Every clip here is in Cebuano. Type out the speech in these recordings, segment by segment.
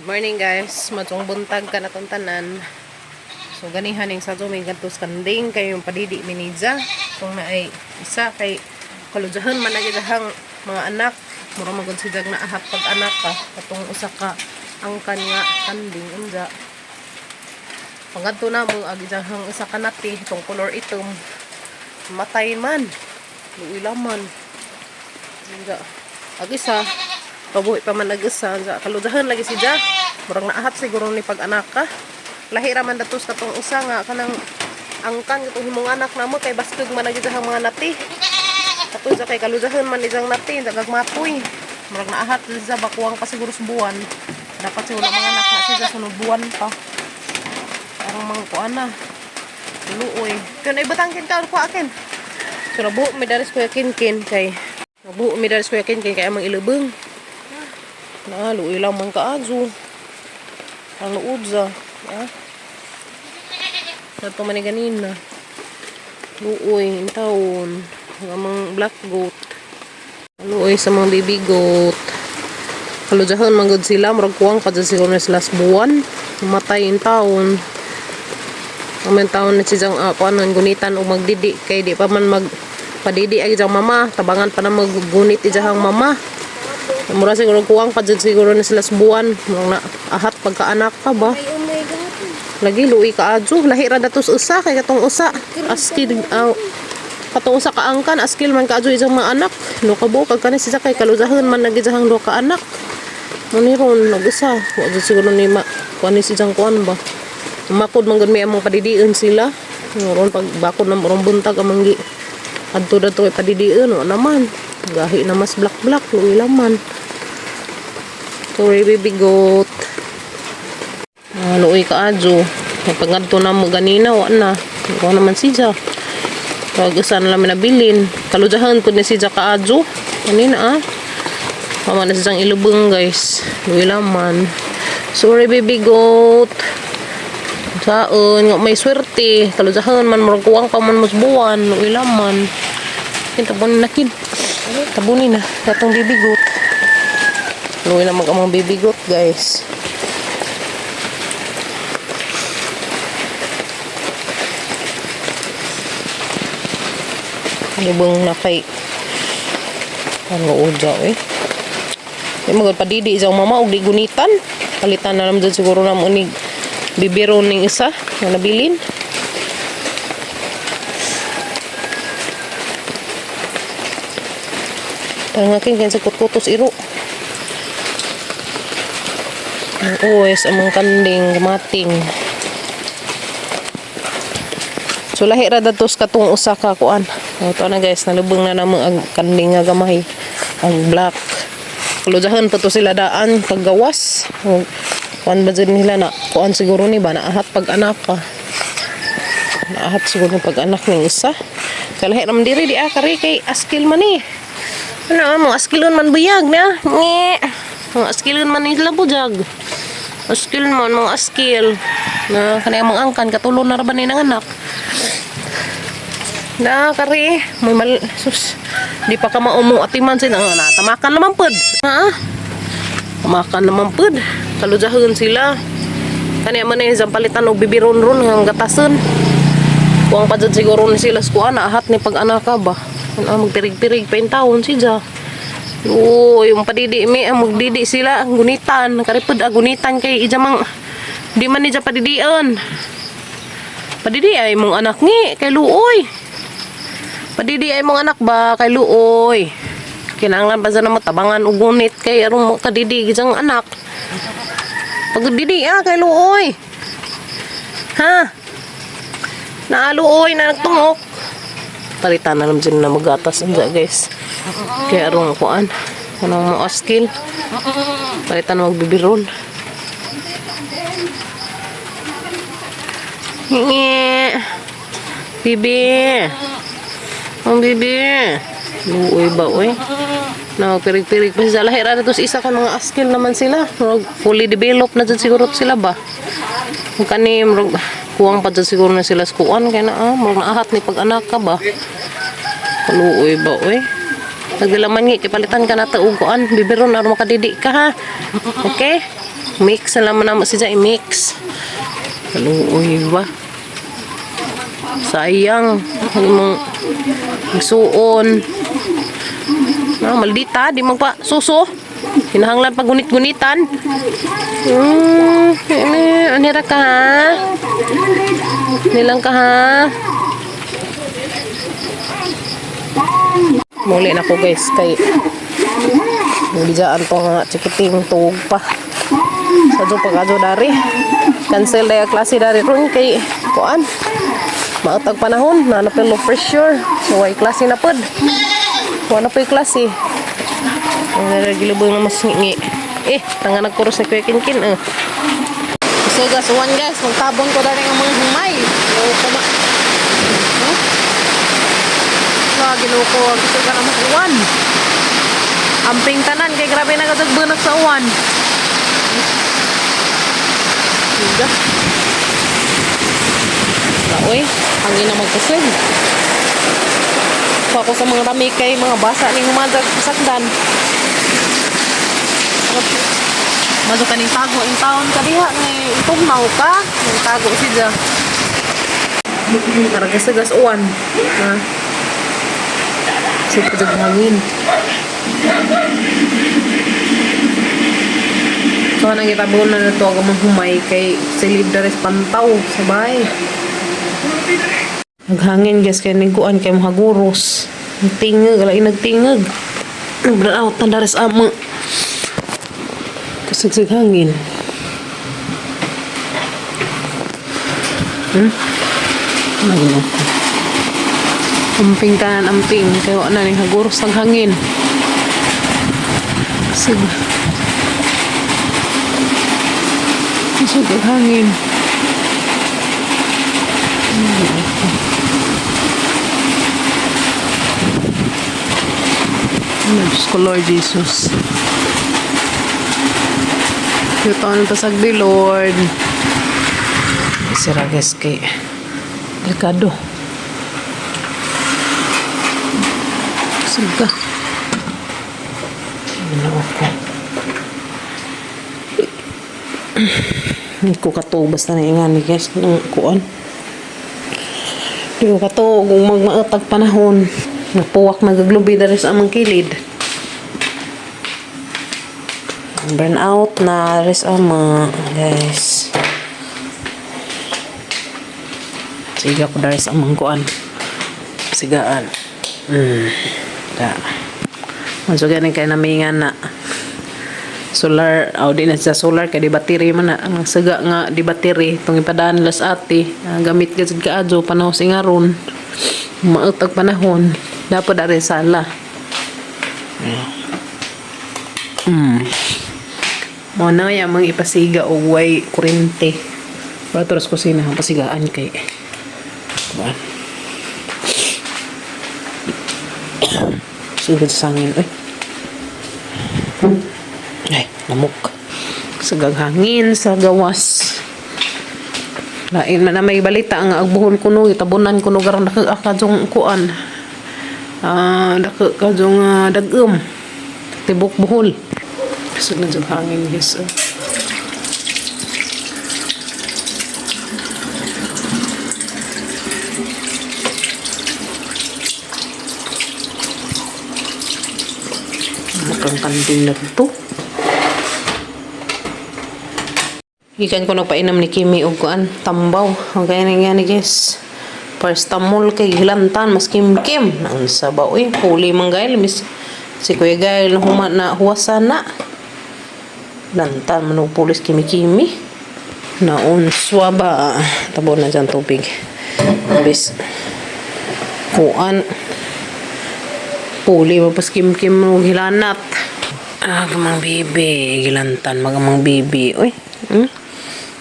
Morning, guys. Maayong buntag kanatong tanan. So ganihan ning sa may gantos kanding kay yung padidi minidza. Kung na ay isa kay kaludyahan man na gidahang mga anak. Mura magod si na ahap pag anak ka katong usa ka angkan nga kanding unja. Pangadto na mo ag isahang usa ka nati itong color itom. Matay man. Luoy laman. Unja. Ag isa pabuhi pa man ag isa unja. Kaludyahan lagi si Ja. Murang naahat siguro ni pag anak ka. Lahi ra man datos katong usa nga kanang angkan katong himong anak namo kay baskog man ag isahang mga nati. Kato sa kay kaludyahan man isang nati, dagag matoy. Murag naahat sa bakuang pa siguro sa buwan. Dapat siguro mga anak na siya sunod buwan pa. Parang mga kuan na. Luoy. Kun ay batangkin ka ko akin. So nabuo mi daris, Kuya Kinkin, kay nabuo mi daris, Kuya Kinkin, kay amang ilubong. Na luoy lang man kaadyo. Ang luod sa. Ya. Nato man ni ganina. Luoy intawon. Ang amang black goat. Luoy sa mga baby goat. Kaludyahan man gud sila, murag kuwang pa dyan siguro na sila sa buwan. Matay in taon. Aman taon na siyang kuanon gunitan og magdidi kay di pa man mag padidi ay ijang mama, tabangan pa na maggunit ijang mama. Mura siguro kuwang pa dyan siguro na sila sa buwan. Murag na ahat pagkaanak pa ba? Ay, oh my God. Lagi luoy kaadyo. Lahi ra datos usa kay katong usa. Askil katong usa ka angkan askil man kaadyo isang mga anak. No kabuok kag kani siya kay kaludyahan man lagi ijang duha ka anak. Mo ron nag-usa. Wa jud siguro ni ma kuan ni siyang kuan ba. Makod man gud may among padidion sila. Ron pag bakod na morong buntag amang gi adto dato kay padidion wa naman. Gahi na mas black black luoy laman. Sorry, baby goat. Ah, luoy kaadyo. Pagpangadto na mo ganina, wa na. Ikaw naman siya. Pag isa na lang nabilin. Kaludyahan po ni siya kaadyo. Kanina ah. Mama na siyang ilubong, guys. Luoy laman. Sorry, baby goat. Saan nga may swerte. Kaludyahan man murag kuwang pa man mas buwan. Luoy laman. Kin tabunin na kin. Tabunin na. Katong baby goat. Luoy na mag amang baby goat, guys. Lubong na kay ano udya eh. Di magod padidi isang mama og di gunitan. Palitan na naman dyan siguro na mo ni bibiro ning isa nga nabilin. Parang akin kaya sa kutkutos iro. Ang uwes, amang kanding, mating. So lahi ra datos katong usa ka kuan. O to na, guys, nalubong na namo ang kanding nga gamay, ang black. Kaludyahan pa to sila daan paggawas. O, kuan ba dyan nila na kuan siguro ni ba naahat pag anak pa. Naahat siguro pag anak ning isa. Kalahi ra man diri di ah kari kay askil man ni. Ano ah, mga askilon man buyag na. Nge. Mga askilon man nila buyag. Askil man mga askil. Na kanay mga angkan katulon na ra ba ni nang anak. Na kari, may mal sus. Di pa ka maumo atiman sila nga na tamakan naman pud. Ha? Tamakan naman pud. Kaludyahan sila. Kani man eh palitan og bibiron ron nga gatason. Kuang pa jud siguro ni sila sa kuan ahat ni pag anak ka ba. Ano magpirig-pirig pa yung taon si Ja. Oo, yung padidi mi ang magdidi sila ang gunitan karipod ang gunitan kay ija mang di man ni ja padidion. Padidi ay mong anak ni kay luoy. Padidi ay mong anak ba kay luoy. Kinahanglan pa sana mo tabangan og gunit kay aron mo kadidi gijang anak. Pagdidi ah kay luoy. Ha? Naaluoy na nagtungok. Palitan na lang dyan na magatas unja, guys. Kaya aron kuan. Anong mo askil. Palitan na magbibiron. Nge. Bibi. Ang bibi. Luoy ba, oy? No, pirig-pirig pa sila. Lahi ra na to sa isa ka mga askil naman sila. Murag fully developed na dyan siguro sila ba? Kung kani, murag kuwang pa dyan siguro na sila sa kuan. Kaya na, ah, murag naahat ni pag-anak ka ba? Kaluoy ba, oy? Nagdalaman nga, kipalitan ka na ta og kuan. Bibiron, aron makadidi ka, ha? Okay? Mix na lang mo siya i-mix. Kaluoy ba? Sayang. Ang imong suon. Ah, maldita, di magpa suso. Hinahanglan pa gunit-gunitan. Anira ka ha? Nilang ka ha? Muli na ko guys kay Bidjaan to nga chikiting tuog pa. Sadyo pag dari. Cancel daya klase dari ron kay kuan. Mautag panahon na napil low pressure. So way klase na pod. Wala pa yung klase. Ang naragilubong na mas ngingi. Eh, tanga nagkuros ni Kuya Kinkin eh. So guys, uwan guys, magtabon ko dari ang mga humay. O kuma. Huh? Sa Ginoo ko, gusto ka na uwan. Amping tanan kay grabe na katag bunak sa uwan. Siga. Laoy, hangin na magkusog. Pa ako sa mga rami kay mga basa ning humadag sakdan. Mazo kaning tago in taon ka diha ngay itugnaw ka, ning tago siya. Karagasagas uwan. Ha? Sige pa hangin. So, nang itabon na nito ang mga humay kay silid dares pantaw sa bahay. Naghangin guys kay niguan kay mga guros. Nagtingag, alay nagtingag. Nagbranout na dares ama. Kasagsag hangin. Ano ko? Amping tanan amping kay wa na ning haguros ang hangin. Sig. Kasag ang hangin. Ano, Diyos ko, Lord Jesus. Ito ang pasagdi, Lord. Sira guys kay delikado. Suga. Ano ako? Hindi ko katuog basta na ingani guys ng kuan. Hindi ko katuog kung magmaatag panahon. Napuwak nagaglubi dari sa amang kilid. Burn out na res ama guys. Siga ko dari sa amang kuan. Sigaan. Da. Masuk ganin kay namingan na solar aw di na siya solar kay di battery man na ang siga nga di battery tong ipadaan las ate. Ah, gamit gid sad kaadyo panahon singaron mautag panahon dapat dari sala mo na ya mang ipasiga og way kurente para terus kusina ang pasigaan kay kuan sugod sa hangin oy. Ay, lamok. Sa hangin, sa gawas. Lain man na may balita ang agbuhol kuno, itabunan kuno garang nakakadjong kuan. Ah, nakakadjong dagum. Tibok buhol. Sugod na hangin, guys. Oh. Mukhang kanding na to. Gikan ko nagpainom ni Kimi og kuan tambaw. Ang kaya na nga ni guys. Paracetamol kay hilantan mas kim-kim. Naunsa ba oy huli man gail miss si Kuya Gail na huma na huwasan na. Lantan man og pulis kimi-kimi. Naunswa ba? Tabo na dyan tubig. Bis kuan puli mo pas kim-kim mo hilanat. Ah, gamang bibi. Gilantan, magamang bibi. Uy,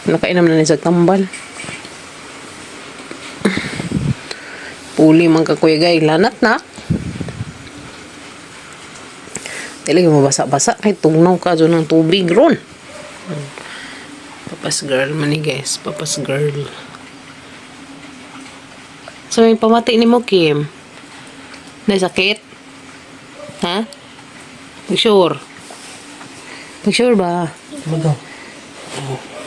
Nakainom na ni sa tambal. Puli man ka kuya gay, lanat na. Dili mo basa-basa kay tugnaw ka dyan ng tubig ron. Papas girl man ni guys, papas girl. So may pamati ni mo Kim. May sakit? Ha? Pag-sure. Pag-sure ba? Magaw. Oh.